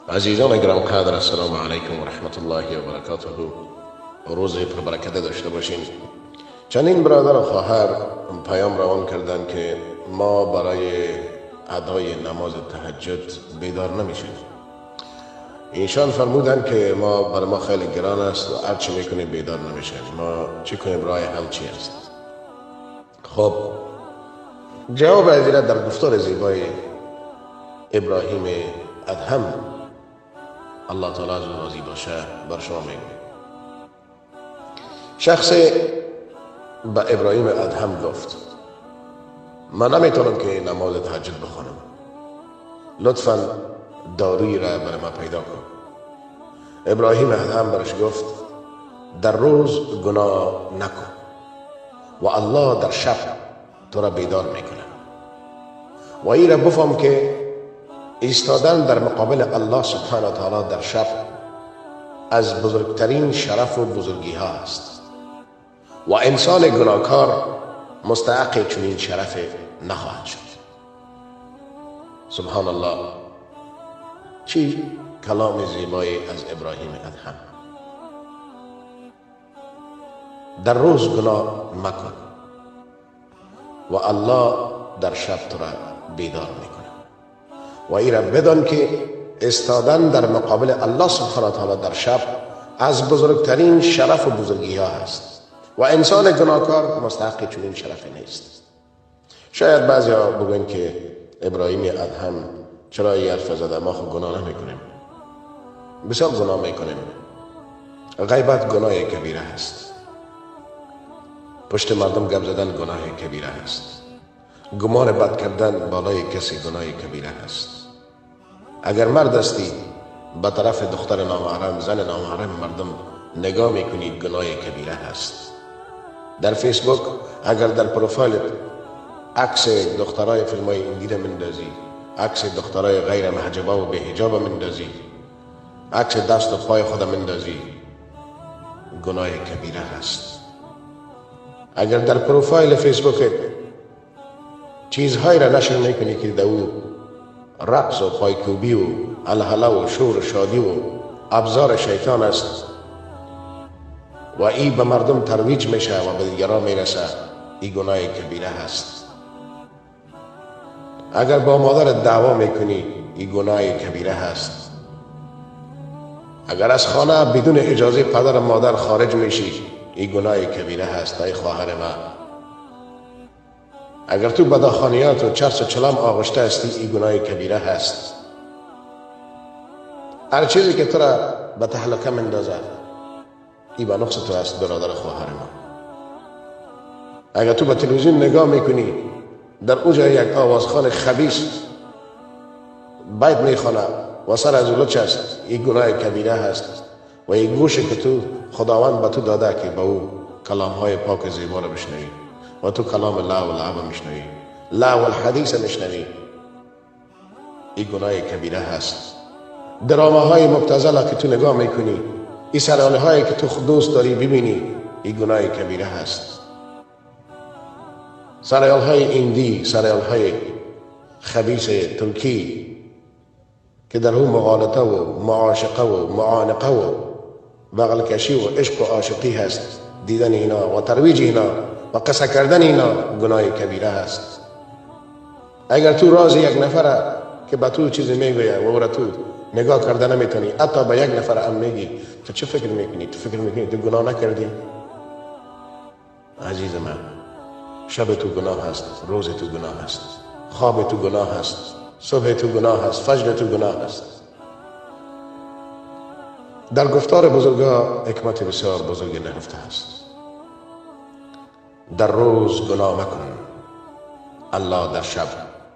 Азизони гиромқадр, ассалому алайкум ва раҳматуллоҳи ва баракотуҳу. Рӯзи пурбараката дошта бошем. Чандин бародару хоҳар паём равон карданд, ки мо барои адои намози таҳаҷҷуд бедор намешавем. Эшон фармуданд, ки мо бар мо хеле гирон аст ва ҳар чӣ мекунем, бедор намешавем. Мо чӣ кунем? Роҳи ҳал чӣ аст? Хуб, ҷавоби азира дар гуфтори зебои Иброҳими Адҳам, аллоҳ таоло аз ӯ розӣ боша, бар шумо мегӯем. Шахсе ба Иброҳими Адҳам гуфт: ман наметавонам, ки намози таҳаҷҷуд бихонам, лутфан доруеро барои ман пайдо кун. Иброҳими Адҳам бараш гуфт: дар рӯз гуноҳ накун ва Аллоҳ дар шаб туро бедор мекунад ва инро бифаҳм, ки истодан дар муқобили Аллоҳ субҳана таоло дар шаб аз бузургтарин шарафу бузургиҳо аст ва инсони гуноҳкор мустаҳаққи чунин шарафе нахоҳад шуд. Субҳаналлоҳ, чӣ каломи зебое аз Иброҳими Адҳам! Дар рӯз гуноҳ макун ва Аллоҳ дар шаб туро бедор мекунад ва инро бидон, ки истодан дар муқобили Аллоҳ субҳана таоло дар шаб аз бузургтарин шарафу бузургиҳо аст ва инсони гуноҳкор мустаҳаққи чунин шарафе нест. Шояд баъзеҳо бигӯянд, ки Иброҳими Адҳам чаро ин ҳарф зада, мо хуб гуноҳ намекунем. Бисёр гуноҳ мекунем. Ғайбат гуноҳи кабира аст, пушти мардум гап задан гуноҳи кабира аст, гумони бад кардан болои касе гуноҳи кабира аст. Агар мард ҳастӣ, ба тарафи духтари номаҳрам, зани номаҳрами мардум нигоҳ мекунӣ, гуноҳи кабира аст. Дар Фейсбук агар дар профайлат акси духтарои филмҳои ҳиндиро мендозӣ, акси духтарои ғайри маҳҷаба ва беҳиҷоба мендозӣ, акси дасту пои худа мендозӣ, гуноҳи кабира аст. Агар дар профайли Фейсбукат чизҳоеро нашр мекунӣ, ки дар ӯ рақсу пойкӯбиву алҳалаву шӯру шодиву абзори шайтон аст ва ин ба мардум тарвиҷ мешавад ва ба дигарон мерасад, ин гуноҳи кабира аст. Агар бо модарат даъво мекунӣ, ин гуноҳи кабира аст. Агар аз хона бидуни иҷозаи падару модар хориҷ мешӣ, ин гуноҳи кабира аст. Ай хоҳари ман, агар ту ба дахониёту чарсу чалам оғишта ҳастӣ, ин гуноҳи кабира аст. Ҳар чизе ки тура ба таҳлука мендозад, ин ба нуқси ту аст, бародару хоҳари ман. Агар ту ба телевизион нигоҳ мекунӣ, дар он ҷо як овозхони хабис байт мехонад ва сар аз ӯ луч аст, ин гуноҳи кабира аст. Ва ин гӯше ки ту худованд ба ту дода, ки ба ӯ каломҳои поки зеборо бишнавӣ, ва ту каломи лаъву лаъба мешнавӣ, лаъву ҳадиса мешнавӣ, ин гуноҳи кабира аст. Драмаҳои мубтазала ки ту нигоҳ мекунӣ, ин сериалҳое ки ту дӯст дорӣ бибинӣ, ин гуноҳи кабира аст. Сериалҳои индӣ, сериалҳои хабиси туркӣ, ки дар ӯ муғолитаву муошиқаву муониқаву бағалкашиву ишқу ошиқӣ ҳаст, дидани ино ва тарвиҷи ино ва қисса кардани ино гуноҳи кабира аст. Агар ту рози як нафара, ки ба ту чизе мегӯяд ва ӯра ту нигоҳ карда наметавонӣ, ҳатто ба як нафар ҳам мегӣ, ту чӣ фикр мекунӣ? Ту фикр мекунӣ, ту гуноҳ накардӣ? Азизи ман, шаби ту гуноҳ аст, рӯзи ту гуноҳ аст, хоби ту гуноҳ аст, субҳи ту гуноҳ аст, фаҷри ту гуноҳ аст. Дар гуфтори бузургҳо ҳикмати бисёр бузурге наҳуфта аст. Дар рӯз гуноҳ макун, Аллоҳ дар шаб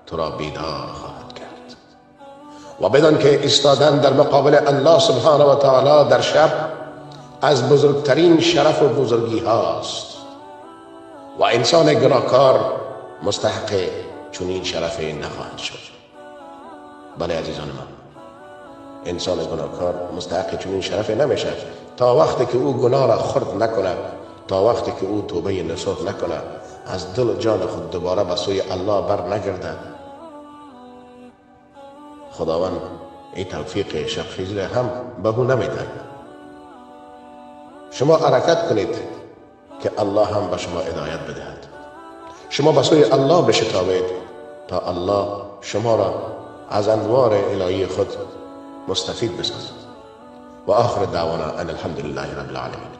туро бедор хоҳад кард ва бидон, ки истодан дар муқобили Аллоҳ субҳана ва таоло дар шаб аз бузургтарин шарафу бузургиҳост ва инсони гуноҳкор мустаҳаққи чунин шарафе нахоҳад шуд. Бале, азизони ман, инсони гуноҳкор мустаҳаққи чунин шарафе намешавад, то вақте ки ӯ гуноҳро хурд накунад, то вақте ки ӯ тавбаи насӯҳ накунад, аз дилу ҷони худ дубора ба сӯи Аллоҳ бар нагардад. Худованд این توفیق شبخیزی هم به او نمیده. شما حرکت کنید که الله هم به شما هدایت بدهد. شما به سوی الله بشتابید تا الله شما را از انوار الهی خود مستفید بسازد. و آخر دعوانا ان الحمد لله رب العالمین.